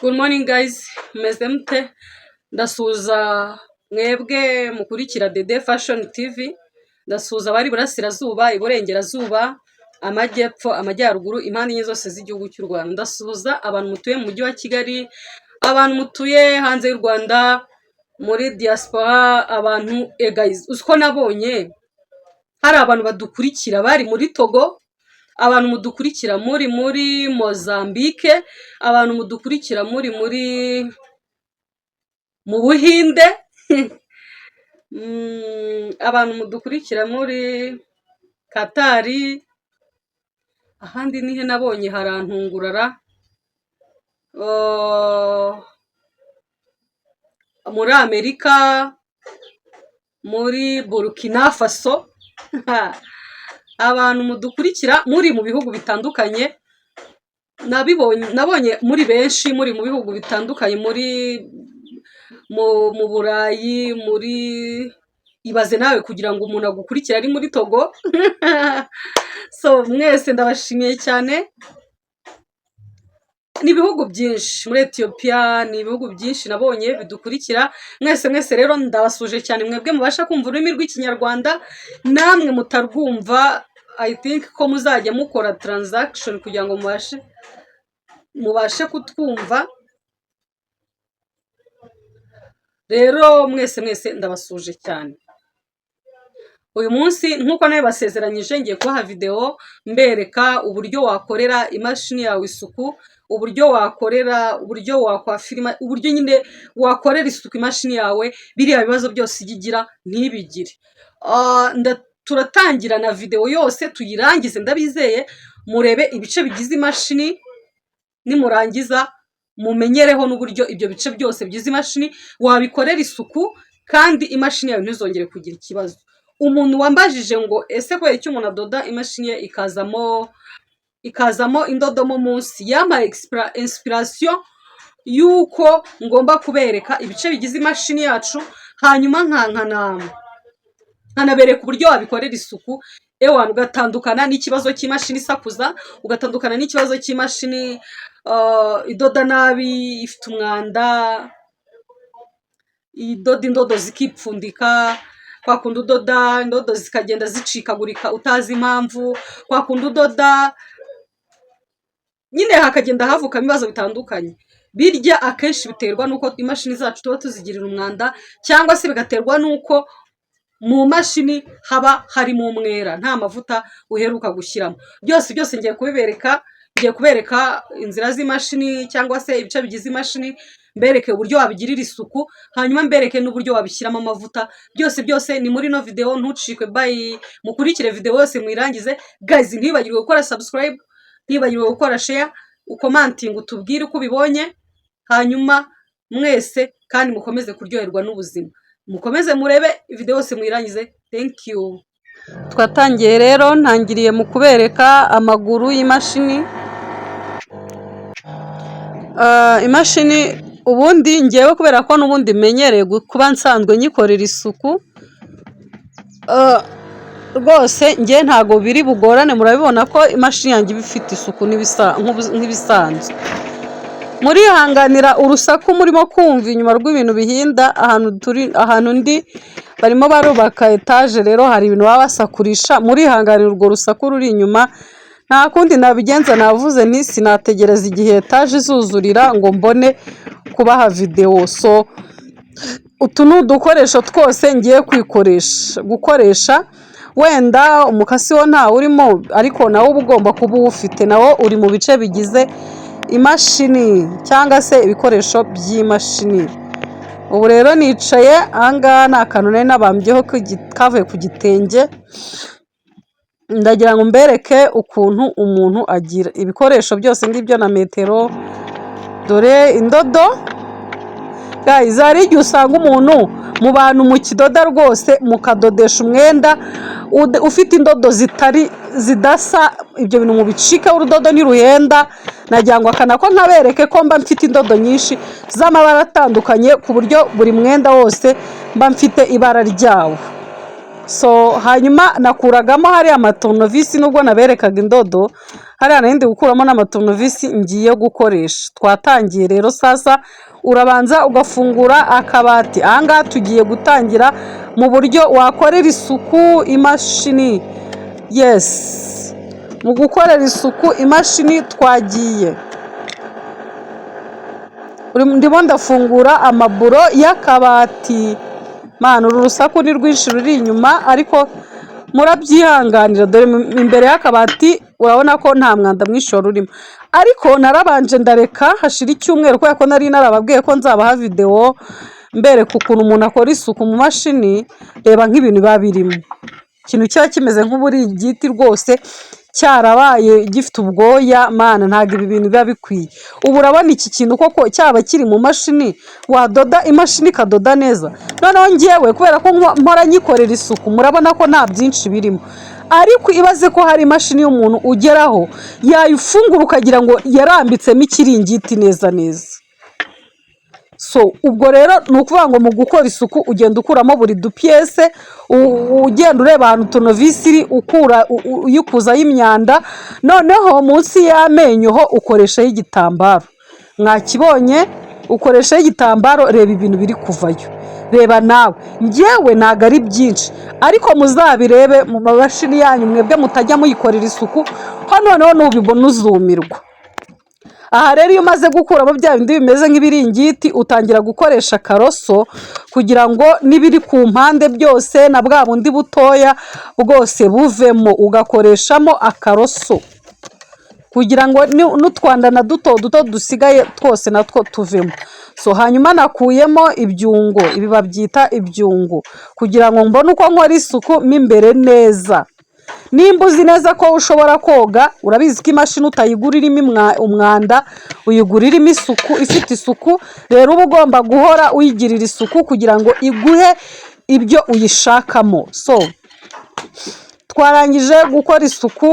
Good morning guys, mumeze mute? Ndasuhuza mwebwe mukurikira Dede Fashion TV, ndasuhuza abari iburasirazuba, iburengerazuba, amajyepfo, amajyaruguru, impande enye zose z'igihugu cy'u Rwanda. Ndasuhuza abantu mutuye mu mujyi wa Kigali, abantu mutuye hanze y'u Rwanda, muri diaspora, abantu guys, uzi ko nabonye hari abantu badukurikira bari muri Togo, abantu mudukurikira muri Mozambique, abantu mudukurikira muri mu Buhinde, abantu mudukurikira muri Katari, ahandi nihe nabonye harantungurara, muri Amerika, muri Burkina Faso, abantu mudukurikira muri mu bihugu bitandukanye, nabibonye, nabonye muri benshi muri mu bihugu bitandukanye, muri mu Burayi, muri, ibaze nawe kugira ngo umuntu agukurikire ari muri Togo. So mwese ndabashimiye cyane. Ni ibihugu byinshi, muri Etiyopiya, ni ibihugu byinshi nabonye bidukurikira. Mwese mwese rero ndabasuje cyane, mwebwe mubasha kumva ururimi rw'Ikinyarwanda, namwe mutarwumva, I think ko muzajya mukora transaction kugira ngo mubashe kutwumva. Rero mwese mwese ndabasuje cyane. Uyu munsi nk'uko nabibasezeranyije, ngiye kubaha videwo mbereka uburyo wakorera imashini yawe isuku, uburyo wakorera, uburyo wakwafirima, uburyo nyine wakorera isuku imashini yawe, biriya bibazo byose ijya igira ntibigire. Turatangira na videwo yose tuyirangize, ndabizeye, murebe ibice bigize imashini, nimurangiza mumenyereho n'uburyo ibyo bice byose bigize imashini wabikorera isuku kandi imashini yawe ntizongere kugira ikibazo. Umuntu wambajije ngo ese kubera icyo umuntu adoda imashini ye ikazamo indodo mo munsi, yampaye inspiration y'uko ngomba kubereka ibice bigize imashini yacu, hanyuma nkanabereka uburyo wabikorera isuku, ewana ugatandukana n'ikibazo cy'imashini isakuza, ugatandukana n'ikibazo cy'imashini idoda nabi, ifite umwanda, idoda indodo zikipfundika, kwa kundi udoda indodo zikagenda zicikagurika utazi impamvu, kwa kundi udoda nyine hakagenda havukamo ibibazo bitandukanye. Birya akenshi biterwa n'uko imashini zacu tuba tuzigirira umwanda, cyangwa se bigaterwa n'uko mu mashini haba harimo umwera, nta mavuta uheruka gushyiramo. Byose byose ngiye kubibereka, ngiye kubereka inzira z'imashini cyangwa se ibice bigize imashini, mbereke uburyo wabigirira isuku, hanyuma mbereke n'uburyo wabishyiramo amavuta. Byose byose ni muri ino videwo, ntucikwe. Bye, mukurikire videwo yose muyirangize. Guys, ntibagirwe gukora subscribe, ntibagirwe gukora share, ucommentinga utubwire uko ubibonye, hanyuma mwese kandi mukomeze kuryoherwa n'ubuzima, mukomeze murebe videwo yose muyirangize. Thank you. Twatangiye rero, ntangiriye mu kubereka amaguru y'imashini. Imashini ubundi ngewe kubera ko n'ubundi menyereye kuba nsanzwe nyikorera isuku, rwose ngewe ntabwo biri bugorane. Murabibona ko imashini yanjye iba ifite isuku nk'ibisanzwe. Murihanganira urusaku murimo kumva inyuma rw'ibintu bihinda. Ahantu turi, ahantu ndi, barimo barubaka etaje, rero hari ibintu baba basakurisha. Murihanganira urwo rusaku ruri inyuma, nta kundi nabigenza. Navuze nti sinategereza igihe etaje izuzurira ngo mbone kubaha videwo. So utu ni udukoresho twose ngiye kwikoresha gukoresha. Wenda umukasi wo ntawe urimo, ariko nawo uba ugomba kuba uwufite, nawo uri mu bice bigize imashini cyangwa se ibikoresho by'imashini. Ubu rero nicaye ahangaha, ni akantu nari nabambyeho kavuye ku gitenge. Ndagira ngo mbereke ukuntu umuntu agira ibikoresho byose ngibyo na metero. Dore indodo. Guys, hari igihe usanga umuntu mu bantu mu kidoda rwose, mukadodesha umwenda ufite indodo zitari zidasa. Ibyo bintu mubicikeho, urudodo ntiruhenda. Nagira ngo aka nako nkabereke ko mba mfite indodo nyinshi z'amabara atandukanye, ku buryo buri mwenda wose mba mfite ibara ryawo. So hanyuma nakuragamo hariya amatournevis, nubwo naberekaga indodo. Hariya nari ndi gukuramo n'amatournevis ngiye gukoresha. Twatangiye rero. Sasa urabanza ugafungura akabati. Ahangaha tugiye gutangira mu buryo wakorera isuku imashini. Yes, mu gukorera isuku imashini twagiye. Ndimo ndafungura amaburo y'akabati. Mwana, uru rusaku ni rwinshi ruri inyuma, ariko murabyihanganira. Dore imbere y'akabati, urabona ko nta mwanda mwinshi wari urimo, ariko narabanje ndareka hashira icyumweru, kubera ko nari narababwiye ko nzabaha videwo mbereka ukuntu umuntu akora isuku mu mashini. Reba nk'ibintu biba birimo, ikintu kiba kimeze nk'uburingiti rwose, cyarabaye gifite ubwoya. Mana, ntabwo ibi bintu biba bikwiye. Ubu urabona iki kintu koko cyaba kiri mu mashini, wadoda imashini ikadoda neza? Noneho ngewe kubera ko mpora nyikorera isuku, murabona ko nta byinshi birimo, ariko ibaze ko hari imashini y'umuntu ugeraho yayifungura ukagira ngo yarambitsemo ikiringiti neza neza. So ubwo rero ni ukuvuga ngo mu gukora isuku ugenda ukuramo buri dupièce, ugenda ureba ahantu tournevis iri, ukura uyikuzaho imyanda. Noneho munsi y'amenyo ho ukoreshaho igitambaro. Mwakibonye, ukoreshaho igitambaro. Reba ibintu biri kuvayo, reba nawe. Ngewe ntabwo ari byinshi, ariko muzabirebe mu mamashini yanyu mwebwe mutajya muyikorera isuku ho, noneho nubibona uzumirwa. Aha rero, iyo umaze gukuramo bya bindi bimeze nk'ibiringiti, utangira gukoresha akaroso kugira ngo n'ibiri ku mpande byose na bwa bundi butoya bwose buvemo. Ugakoreshamo akaroso kugira ngo n'utwanda na duto duto dusigaye twose natwo tuvemo. So hanyuma nakuyemo ibyungo, ibi babyita ibyungo, kugira ngo mbone uko nkora isuku mo imbere neza. Nimba uzi neza ko ushobora koga, urabizi ko imashini utayigura irimo umwanda, uyigura irimo isuku, ifite isuku. Rero uba ugomba guhora uyigirira isuku kugira ngo iguhe ibyo uyishakamo. So twarangije gukora isuku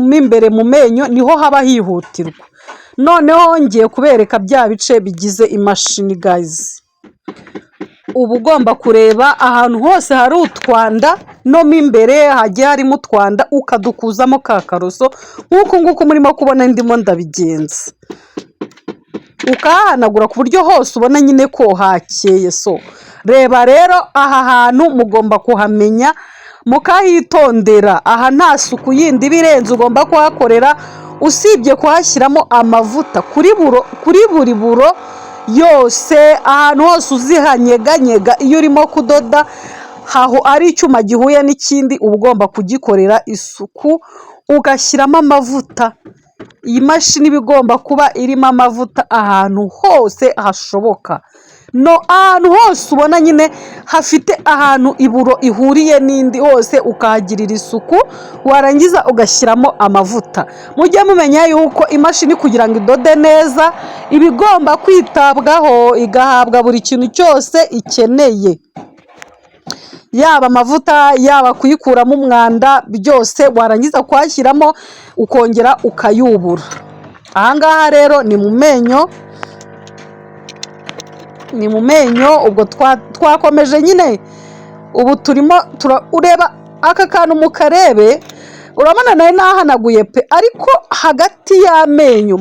mo imbere mu menyo, niho haba hihutirwa. Noneho ngiye kubereka bya bice bigize imashini. Guys, uba ugomba kureba ahantu hose hari utwanda, no mo imbere hagiye harimo utwanda, ukadukuzamo ka karoso nk'uku nguku murimo kubona ndimo ndabigenza, ukahahanagura ku buryo hose ubona nyine ko hakeye. So reba rero, aha hantu mugomba kuhamenya mukahitondera. Aha nta suku yindi iba irenze ugomba kuhakorera usibye kuhashyiramo amavuta kuri buri buro yose. Ahantu hose uzihanyeganyega iyo urimo kudoda, aho ari icyuma gihuye n'ikindi, uba ugomba kugikorera isuku ugashyiramo amavuta. Iyi mashini iba igomba kuba irimo amavuta ahantu hose hashoboka, no ahantu hose ubona nyine hafite ahantu iburo ihuriye n'indi hose ukahagirira isuku, warangiza ugashyiramo amavuta. Mujye mumenya yuko imashini kugira ngo idode neza iba igomba kwitabwaho, igahabwa buri kintu cyose ikeneye, yaba amavuta, yaba kuyikuramo umwanda, byose. Warangiza kuhashyiramo ukongera ukayubura. Ahangaha rero ni mu menyo, ni mu menyo. Ubwo twakomeje nyine, ubu turimo ureba aka kantu mukarebe. Urabona nayo nahanaguye pe, ariko hagati y'amenyo,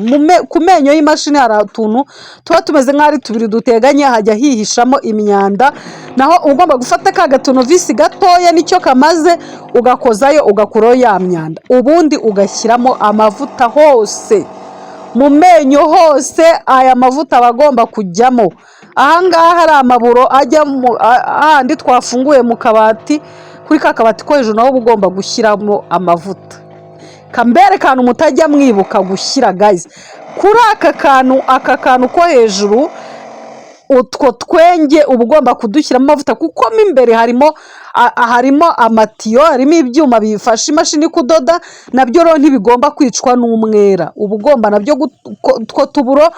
ku menyo y'imashini hari utuntu tuba tumeze nk'aho ari tubiri duteganye, hajya hihishamo imyanda. Naho ugomba gufata ka gatournevis gatoya, nicyo kamaze, ugakozayo ugakuraho ya myanda, ubundi ugashyiramo amavuta hose, mu menyo hose aya mavuta aba agomba kujyamo. Ahangaha hari amaburo ajya hahandi twafunguye mu kabati, kuri ka kabati ko hejuru, naho uba ugomba gushyiramo amavuta. Kambere kantu mutajya mwibuka gushyira, guys, kuri aka kantu, aka kantu ko hejuru, utwo twenge uba ugomba kudushyiramo amavuta, kuko mo imbere harimo amatiyo, harimo ibyuma bifasha imashini kudoda. Nabyo rero ntibigomba kwicwa n'umwera. Uba ugomba nabyo utwo tuburo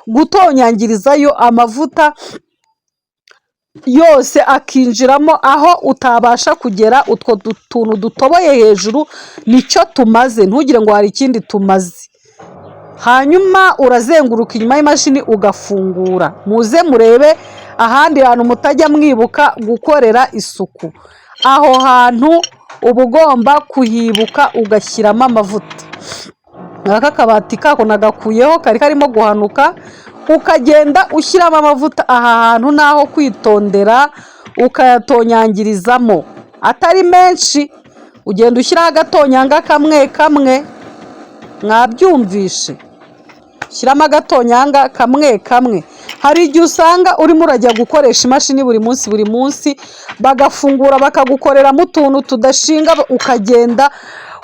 gutonyangirizayo amavuta yose akinjiramo aho utabasha kugera. Utwo tuntu dutoboye hejuru nicyo tumaze, ntugire ngo hari ikindi tumaze. Hanyuma urazenguruka inyuma y'imashini ugafungura. Muze murebe ahandi hantu mutajya mwibuka gukorera isuku. Aho hantu uba ugomba kuhibuka ugashyiramo amavuta. Aka kabati kako nagakuyeho, kari karimo guhanuka. Ukagenda ushyiramo amavuta aha hantu naho kwitondera, ukayatonyangirizamo atari menshi, ugenda ushyiraho agatonyanga kamwe kamwe. Mwabyumvishe? Shyiramo agatonyanga kamwe kamwe. Hari igihe usanga urimo urajya gukoresha imashini buri munsi buri munsi, bagafungura bakagukoreramo utuntu tudashinga, ukagenda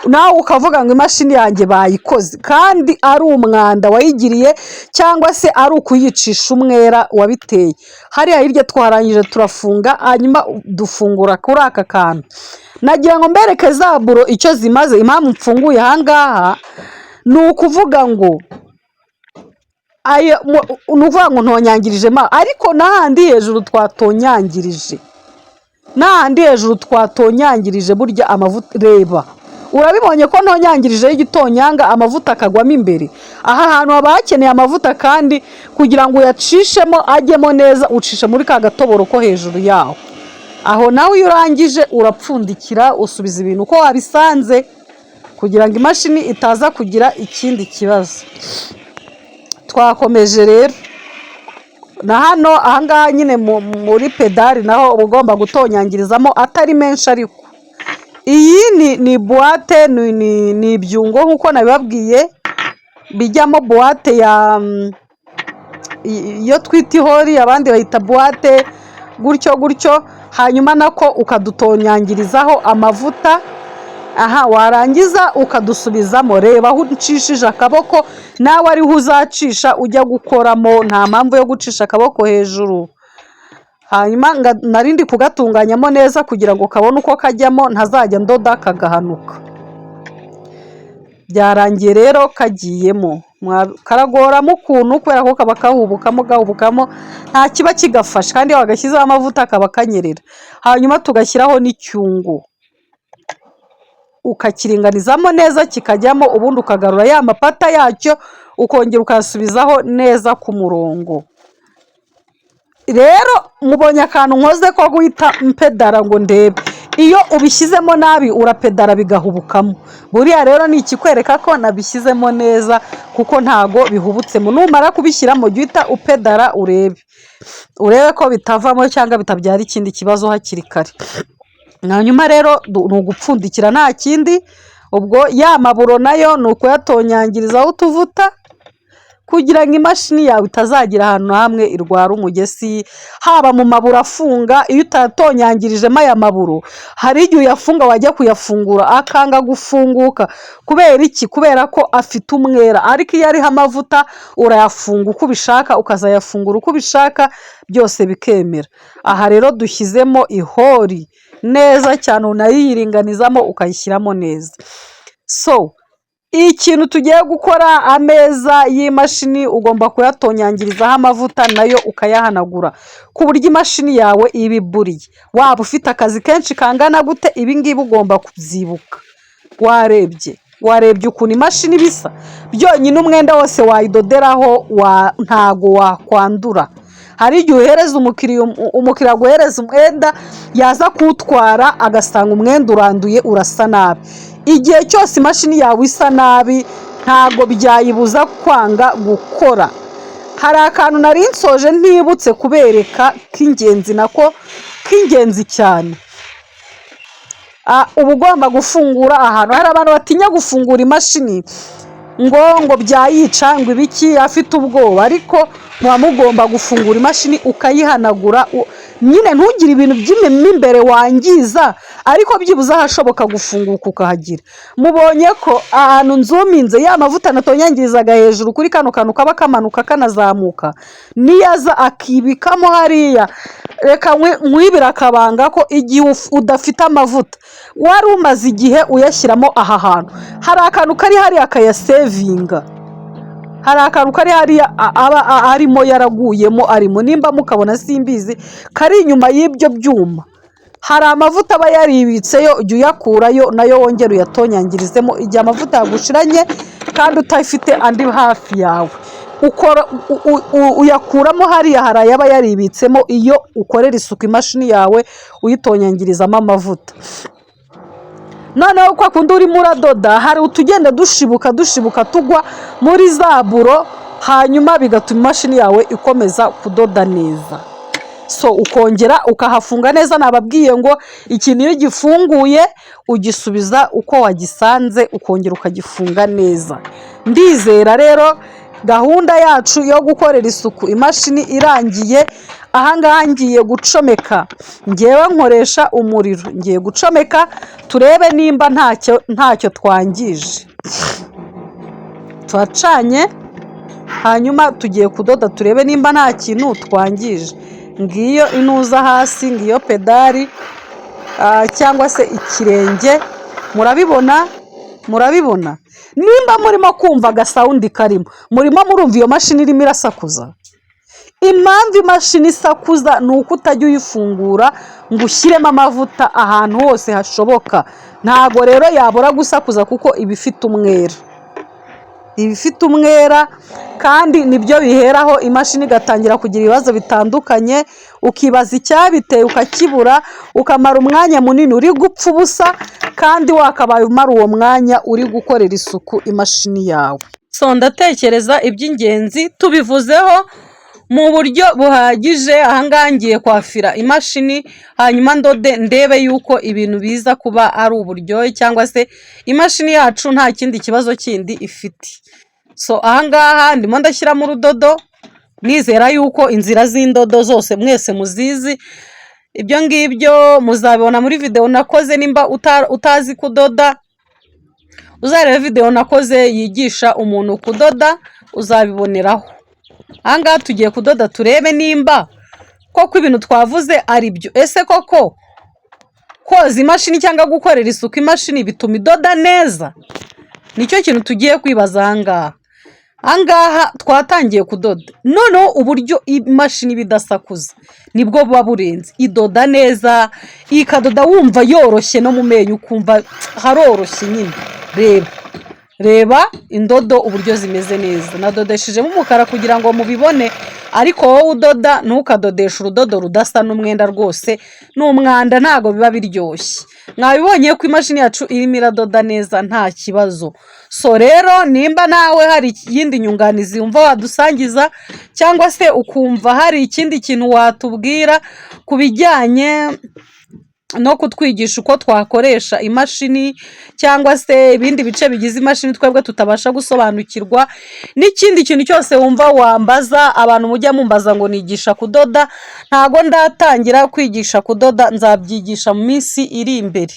nawe ukavuga ngo imashini yanjye bayikoze, kandi ari umwanda wayigiriye cyangwa se ari ukuyicisha umwera wabiteye. Hariya hirya twarangije turafunga, hanyuma dufungura kuri aka kantu. Nagira ngo mbereke za buro icyo zimaze. Impamvu mfunguye aha ngaha ni ukuvuga ngo ni ukuvuga ngo ntonyangirijemo, ariko n'ahandi hejuru twatonyangirije, n'ahandi hejuru twatonyangirije burya amavuta. Reba, urabibonye ko ntonyangirijeho igitonyanga, amavuta akagwamo imbere. Aha hantu haba hakeneye amavuta, kandi kugira ngo uyacishemo ajyemo neza, ucisha muri ka gatoboro ko hejuru yaho. Aho nawe iyo urangije urapfundikira, usubiza ibintu uko wabisanze, kugira ngo imashini itaza kugira ikindi kibazo. Twakomeje rero na hano ahangaha nyine muri pédale, naho uba ugomba gutonyangirizamo atari menshi. Ariko iyi ni boîte, ni ibyungo nk'uko nabibabwiye, bijyamo boîte ya iyo twita ihori, abandi bayita boîte gutyo gutyo. Hanyuma nako ukadutonyangirizaho amavuta aha, warangiza ukadusubizamo. Reba aho ucishije akaboko, nawe ariho uzacisha ujya gukoramo, nta mpamvu yo gucisha akaboko hejuru. Hanyuma narindi kugatunganyamo neza kugira ngo kabone uko kajyamo, ntazajya ndoda kagahanuka. Byarangiye rero kagiyemo. Karagoramo ukuntu kubera ko kaba kahubukamo gahubukamo, nta kiba kigafashe, kandi iyo wagashyizeho amavuta kaba kanyerera. Hanyuma tugashyiraho n'icyungo, ukakiringanizamo neza kikajyamo, ubundi ukagarura ya mapata yacyo, ukongera ukayasubizaho neza ku murongo. Rero mubonye akantu nkoze ko guhita mpedara ngo ndebe. Iyo ubishyizemo nabi urapedara bigahubukamo. Buriya rero ni ikikwereka ko nabishyizemo neza, kuko ntago bihubutsemo. Numara kubishyiramo, jya uhita upedara urebe, urebe ko bitavamo cyangwa bitabyara ikindi kibazo hakiri kare. Hanyuma rero ni ugupfundikira, nta kindi. Ubwo ya maburo nayo ni ukuyatonyangirizaho utuvuta, kugira ngo imashini yawe itazagira ahantu na hamwe irwara umugesi, haba mu maburo afunga. Iyo utayatonyangirijemo aya maburo, hari igihe uyafunga, wajya kuyafungura akanga gufunguka. Kubera iki? Kubera ko afite umwera. Ariko iyo ariho amavuta, urayafunga uko ubishaka, ukazayafungura uko ubishaka, byose bikemera. Aha rero dushyizemo ihori neza cyane, unayiringanizamo ukayishyiramo neza. So ikintu tugiye gukora, ameza y'imashini ugomba kuyatonyangirizaho amavuta, nayo ukayahanagura, ku buryo imashini yawe iba iburiye. Waba ufite akazi kenshi kangana gute, ibi ngibi ugomba kubyibuka. Warebye, warebye ukuntu imashini bisa byonyine, umwenda wose wayidoderaho ntago wakwandura. Hari igihe uhereza umukiriya, umukiriya aguhereza umwenda, yaza kuwutwara agasanga umwenda uranduye, urasa nabi. Igihe cyose imashini yawe isa nabi, ntabwo byayibuza kwanga gukora. Hari akantu nari nsoje ntibutse kubereka k'ingenzi, nako k'ingenzi cyane. Uba ugomba gufungura ahantu. Hari abantu batinya gufungura imashini ngo byayica, ngo ibiki, afite ubwoba, ariko muba mugomba gufungura imashini ukayihanagura nyine, ntugire ibintu by'imo imbere wangiza, ariko byibuze ahashoboka gufunguka ukahagira. Mubonye ko ahantu nzuminze, ya mavuta natonyangirizaga hejuru kuri kano kantu kaba kamanuka kanazamuka, niyo aza akibikamo hariya. Reka nkwibire akabanga ko igihe udafite amavuta, wari umaze igihe uyashyiramo, aha hantu hari akantu kari hariya kayasevinga. Hari akantu kari hariya aba arimo yaraguyemo arimo, nimba mukabona simbizi, kari inyuma y'ibyo byuma. Hari amavuta aba yaribitseyo, jya uyakurayo nayo wongere uyatonyangirizemo igihe amavuta yagushiranye kandi utafite andi hafi yawe. Ukora uyakuramo hariya, hari ayaba yaribitsemo iyo ukorera isuku imashini yawe uyitonyangirizamo amavuta. Noneho kwa kundi urimo uradoda, hari utugenda dushibuka, dushibuka, tugwa muri za buro, hanyuma bigatuma imashini yawe ikomeza kudoda neza. So ukongera ukahafunga neza. Nababwiye ngo ikintu iyo gifunguye ugisubiza uko wagisanze, ukongera ukagifunga neza. Ndizera rero gahunda yacu yo gukorera isuku imashini irangiye. Ahangaha ngiye gucomeka, ngewe nkoresha umuriro. Ngiye gucomeka turebe nimba ntacyo twangije. Turacanye, hanyuma tugiye kudoda turebe nimba nta kintu twangije. Ngiyo inuza hasi, ngiyo pédale cyangwa se ikirenge. Murabibona, murabibona. Nimba murimo kumva agasound karimo, murimo murumva iyo mashini irimo irasakuza. Impamvu imashini isakuza ni uko utajya uyifungura ngo ushyiremo amavuta ahantu hose hashoboka. Ntabwo rero yabura gusakuza, kuko iba ifite umwera, iba ifite umwera, kandi nibyo biheraho imashini igatangira kugira ibibazo bitandukanye, ukibaza icyabiteye ukakibura, ukamara umwanya munini uri gupfa ubusa kandi wakabaye umara uwo mwanya uri gukorera isuku imashini yawe. So ndatekereza iby'ingenzi tubivuzeho mu buryo buhagije. Ahangaha ngiye kwafira imashini, hanyuma ndode ndebe yuko ibintu biza kuba ari uburyohe, cyangwa se imashini yacu nta kindi kibazo kindi ifite. So ahangaha ndimo ndashyiramo urudodo, nizera yuko inzira z'indodo zose mwese muzizi. Ibyo ngibyo muzabibona muri videwo nakoze. Nimba utazi kudoda, uzarebe videwo nakoze yigisha umuntu kudoda, uzabiboneraho. Ahangaha tugiye kudoda turebe nimba koko ibintu twavuze ari byo. Ese koko koza imashini cyangwa gukorera isuku imashini bituma idoda neza? Nicyo kintu tugiye kwibaza ahangaha. Ahangaha twatangiye kudoda, noneho uburyo imashini iba idasakuza nibwo buba burenze. Idoda neza, ikadoda wumva yoroshye, no mu menyo ukumva haroroshye nyine. Reba, reba indodo uburyo zimeze neza. Nadodeshejemo umukara kugira ngo mubibone, ariko wowe udoda ntukadodeshe urudodo rudasa n'umwenda rwose, ni umwanda, ntabwo biba biryoshye. Mwabibonye ko imashini yacu irimo iradoda neza, nta kibazo. So rero nimba nawe hari iyindi nyunganizi wumva wadusangiza, cyangwa se ukumva hari ikindi kintu watubwira ku bijyanye no kutwigisha uko twakoresha imashini, cyangwa se ibindi bice bigize imashini twebwe tutabasha gusobanukirwa, n'ikindi kintu cyose wumva wambaza. Abantu mujya mumbaza ngo nigisha kudoda, ntago ndatangira kwigisha kudoda. Nzabyigisha mu minsi iri imbere,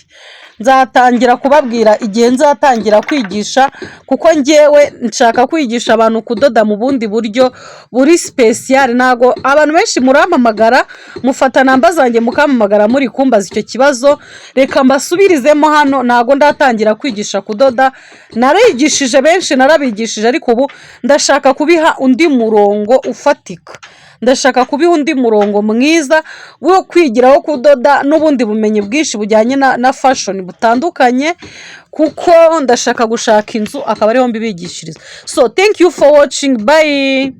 nzatangira kubabwira igihe nzatangira kwigisha, kuko ngewe nshaka kwigisha abantu kudoda mu bundi buryo buri special. Ntabwo abantu benshi murampamagara, mufata namba zanjye mukampamagara muri kumbaza icyo kibazo. Reka mbasubirizemo hano: ntabwo ndatangira kwigisha kudoda. Narigishije benshi, narabigishije, ariko ubu ndashaka kubiha undi murongo ufatika. Ndashaka kubiha undi murongo mwiza wo kwigiraho kudoda n'ubundi bumenyi bwinshi bujyanye na fashion butandukanye, kuko ndashaka gushaka inzu akaba ariho mbibigishiriza. So thank you for watching, bye.